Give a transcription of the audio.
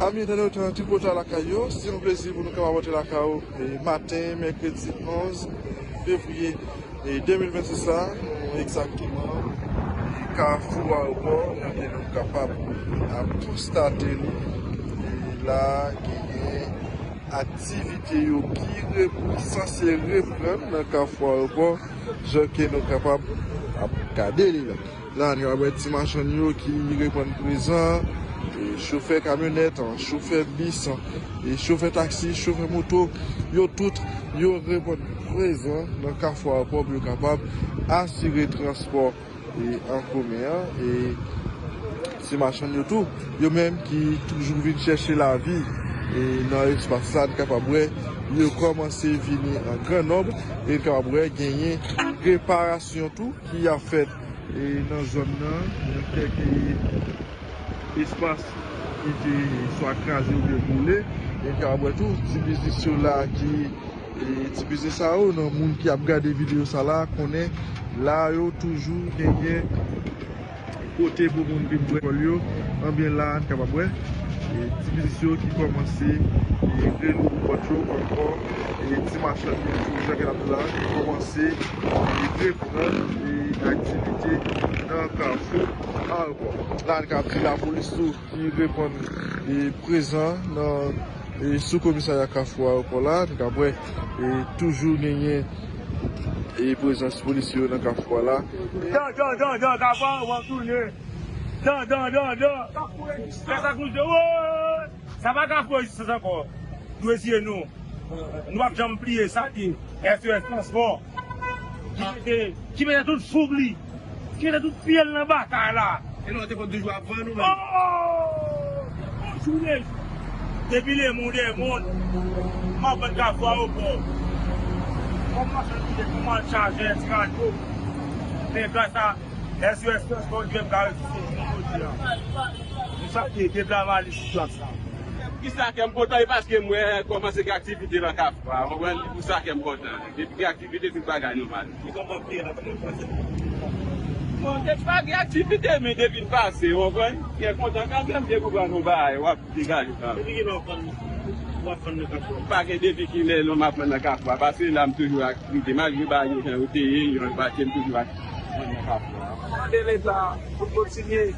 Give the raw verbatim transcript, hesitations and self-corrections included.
Zanmi entènot, tripotay lakay yo, se yon plezi pou nou kapab antre lakay ou, e, maten mèkredi onz fevriye, e, de mil vennsis la, nou egzakteman, e, Kafou Ayewopò, kote nou kapab ap konstate li, e, la genyen aktivite yo ki rep-, sanse reprann nan Kafou Ayewopò, jan ke nou kapab ap gade li la. La, nou kapab wè ti machann yo ki reprann prezan, e, chofè kamyonèt, an, chofè bis, an, e, chofè taksi, chofè moto, yo tout, yo reprann prezan nan Kafou Ayewopò pou yo kapab asire transpò, e, an komen an, e, ti machann yo tou, yo menm ki toujou vin chèche lavi, e, nan espas la, nou kapab wè, yo kòmanse vini an gran nonb, e nou kapab wè genyen reparasyon tou ki ap fèt, e, nan zòn nan, nan kèk espas ki te swa kraze oubyen boule, e nou kapab wè tou ti biznis yo la ki, e, ti biznis sa yo, nan moun ki ap gade videyo sa la, konnen la yo toujou genyen kote pou moun vin bwè alkòl yo, anben la, n kapab wè, e, ti biznis yo ki kòmanse, e, relouvri pòt yo ankò, e, ti machann yo tou, jan ke n ap di la, ki kòmanse, e, reprann, e, aktivite nan Kafou Ayewopò. La, n kapab di lapolis tou ki reprann, e, prezan nan, e, sou komisarya Kafou Ayewopò la, n kapab wè, e, toujou genyen, e, prezans polisye yo nan Kafou a la. Dan, dan, dan, dan, Kafou a, w ap tounen. Dan, dan, dan, dan. Fè sa koute, woy! Sa pa Kafou rezistans ankò. Dwe siye nou. Nou p ap janm bliye sa ki S O S Transpò. Ki mete, ki mete tout foug li. Ki mete tout pye l nan batay la. E nou te konn toujou ap vann nou menm. Oh! Bonjou, bonjou. Depi lemonn e monn, m ap vann Kafou Ayewopò. Kòm machann ki te kòmanse chaje ti radyo. Men gras a S O S Transpò, Dye m ka reziste jodi a. Nou salye de travay li sou plas la. Poukisa kè m kontan? E paske m wè kòmanse gen aktivite nan Kafou a, w konprann? Pou sa kè m kontan. Depi gen aktivite, tout bagay nòmal. Bon, te pa gen aktivite, men depi l pase, w konprann? Kè kontan kanmenm, depi w pran nou bagay, w ap degaje kanmenm. Depi kilè w ap vann, w ap vann nan Kafou a? Pa gen depi kilè non m ap vann nan Kafou a. Pase la, m toujou aktivite. Malgre bagay yo jan yo te ye, yo pa te, m toujou aktivite nan Kafou a. Mande Leta pou l kontinye.